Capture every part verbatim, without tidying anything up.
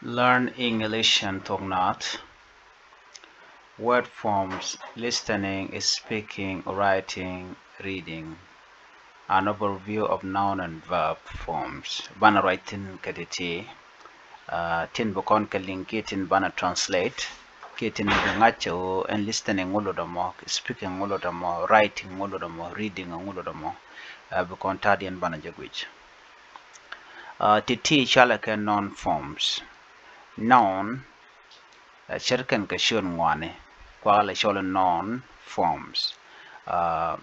Learn English and Thok Naath. Word forms: listening, speaking, writing, reading. An overview of noun and verb forms. Banɛ ruac thi̱n kɛ ti̱ti̱. Uh, tin bi kɔn kɛ liŋ kiɛ tin banɛ translate kiɛ tin bi ŋa̱c ɣöö ɛn listening ŋu lotdɛ mɔ, speaking ŋu lotdɛ mɔ, writing ŋu lotdɛ mɔ, reading ŋu lotdɛ mɔ. Uh, bi kɔn ta̱a̱diɛn banɛ jɛ guic. Uh, ti̱ti̱ cɔalɛ kɛ noun forms. Noun, uh, ce̱tkɛn kɛ ciöt ŋuani, kuakä lɛ cɔl noun forms. Uh,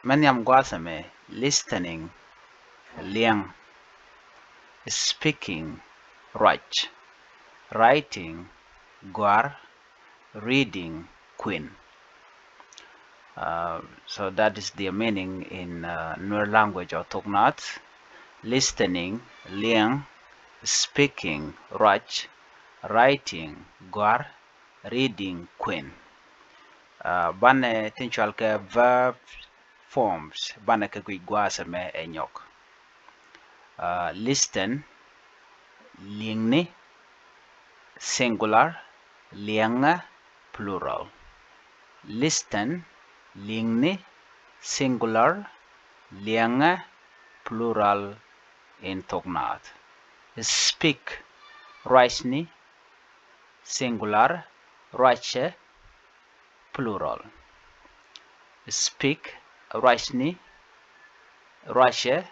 mɛ nhiam gua̱a̱th ɛmɛ: listening, liɛŋ; speaking, ruac; writing, gɔ̱a̱r; reading, kuën. Uh, so that is their meaning in, uh, Nuer language or Thok Naath. Listening, liɛŋ; speaking, ruac; writing, gɔ̱a̱r; reading, kuën. Uh, banɛ tin cɔal kɛ verb forms, banɛ kɛ guic gua̱a̱th ɛmɛ ɛ nyɔk. Uh, listen, liŋni, singular; liɛŋɛ, plural. Listen, liŋni, singular; liɛŋɛ, plural, in Thok Naath. Speak, ruacni, singular; ruacɛ, plural. Speak, ruacni; ruacɛ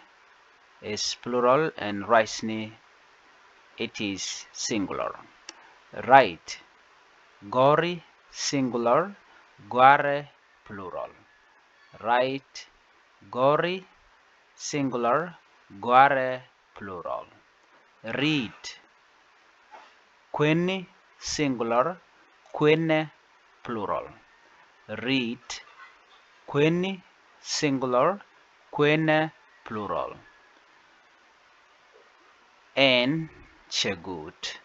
is plural and ruacni, it is singular. Write, gɔ̱ri, singular; gɔ̱a̱rɛ, plural. Write, gɔ̱ri, singular; gɔ̱a̱rɛ, plural. Read, kuëni, singular; kuënɛ, plural. Read, kuëni, singular; kuënɛ, plural. Ɛn cɛ guut.